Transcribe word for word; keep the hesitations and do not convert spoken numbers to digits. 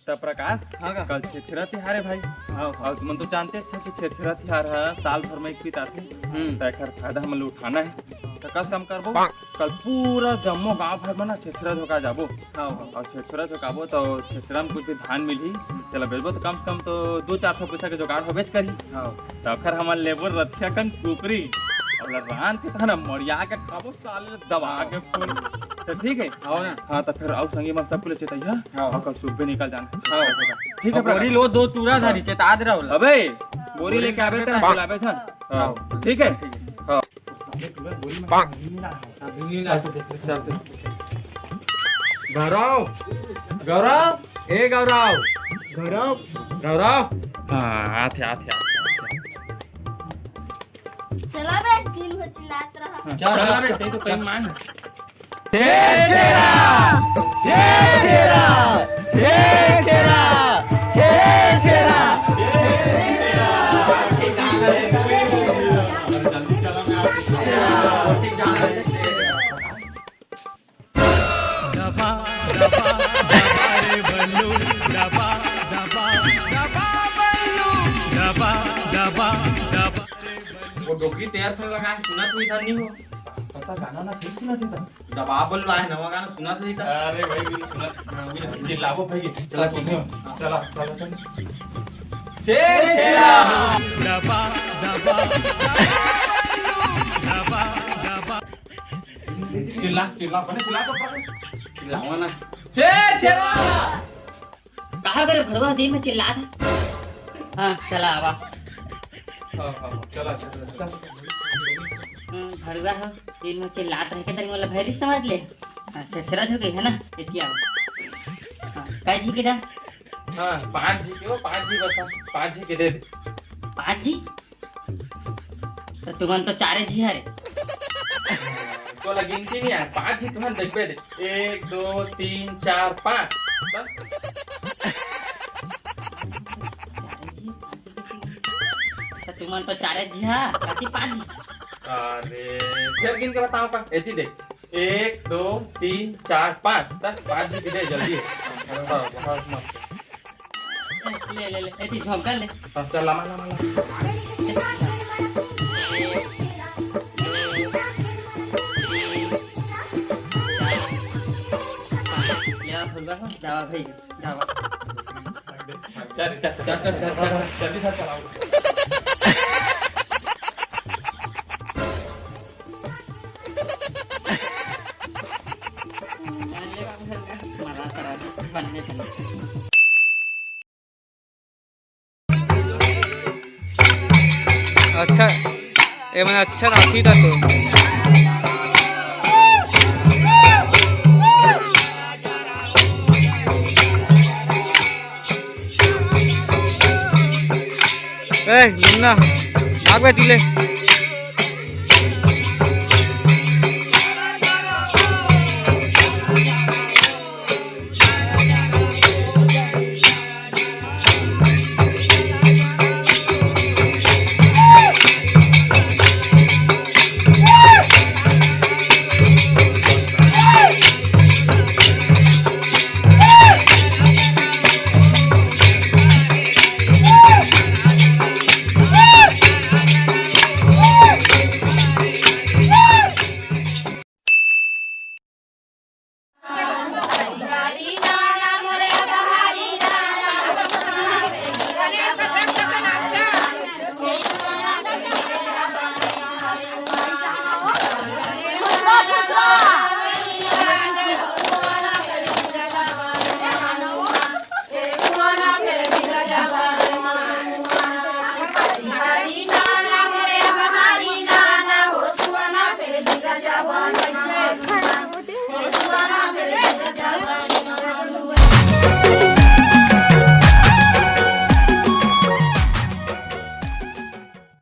त प्रकाश, हाँ का? कल छेरछेरा तिहार हे भाई। हाँ, हाँ। अउ तुमन तो जानते अच्छा कि छेरछेरा तिहार ह साल भर में एक पीत आथे। हम्म। त एखर फायदा हमन ल उठाना हे। त कस काम करबो, कल पूरा जम्मो गांव भर में ना छेरछेरा झोंका जाबो। हाँ, हाँ। अउ छेरछेरा झोंकाबो त छेरछेरा में कुछ भी धान मिलही, तेला बेचबो त कम से कम तो दो चार सौ पैसा के जुगाड़ होबेच करही। हाँ। त एखर हमन लेबो रथिया कन कुकरी, अउ रांध के त ना मड़िया के खाबो साले दबा के फूल। त ठीक हे? हाँ ना। हाँ, त फेर अउ संगी मन सबो ल चेतइहा। हाँ। अउ कल सुबह निकल जाना। हाँ। ठीक हे, बोरी लो, दो टूरा धरी, चेता दे रहा। अबे, बोरी लेके आबे त बुलाबे झन। हाँ। ठीक हे? हाँ। चल तो देख ले, चल तो। गौरव, गौरव, ए गौरव, गौरव, गौरव। हाँ, आथे, आथे, आथे, आथे। चला बे, दिन भर चिल्लात रहा। हाँ, चल, चल, चल, बे, चल, तैं तो चल। कहीं मान। छेरछेरा, छेरछेरा, छेरछेरा, छेरछेरा। दबा, दबा, दबा रे बल्लू, दबा, दबा, दबा बल्लू, दबा, दबा, दबा रे बल्लू। वो डोकरी तैयार फल लगा है, सुनत हुई था नहीं हो। पता गाना ना ठीक सुनत हुई था। दबा बल्लू आए नवा गाना सुनत हुई था। अरे भाई, भी सुनत, हाँ, भी सुन। चिल्लाबो भाई, चला चला चिल्लाबो। चिल्लाबो। चला, चला, चला। छेरछेरा। दबा, दबा, दबा, दबा। चिल्ला, चिल्ला, बने चिल्ला तो पास। चिल्लावा ना। छेरछेरा। कहा करे भड़वा दिन में चिल्लात हे। हाँ, चला आवा। हाँ, हाँ, हाँ, चला, चला, चला। हम्म, भड़वा हो, दिन में चिल्लात रहे के तरी मोला भैरी समझ ले। हाँ, छेरछेरा झोंके हे ना, एती आवा। हाँ, काय झी के दा? हाँ, पाँच झी के हो, पाँच झी बस, हाँ, पाँच झी के दे दे। पाँच झी? त तुमन तो चारे झी हरे। तोला गिनती नहीं आए, पाँच झी तुमन देखबे दे। एक, दो, तीन, चार, पाँच। त? चारे झी, पाँच झी कइसे? त तुमन तो चारे झी हा, काती पाँच झी? अरे, फेर गिन के बताओ का? एती देख। एक, दो, तीन, चार, पाँच। त पाँच झी के दे जल्दी। हाँ, बहुत मस्त। ए, ले, ले, ले, एती झोंका ले। हाँ, चल, लामा, लामा, लामा। ले आ, फुलवा हो, जावा भाई, जावा। चल, चल, चल, जल्दी से चलाओ। ले बाबू, चल, मजा आ रहा है, बनने, बनने। अच्छा, ए मन अच्छा नाची था तो। ए, मुन्ना, भाग बे, तू ले।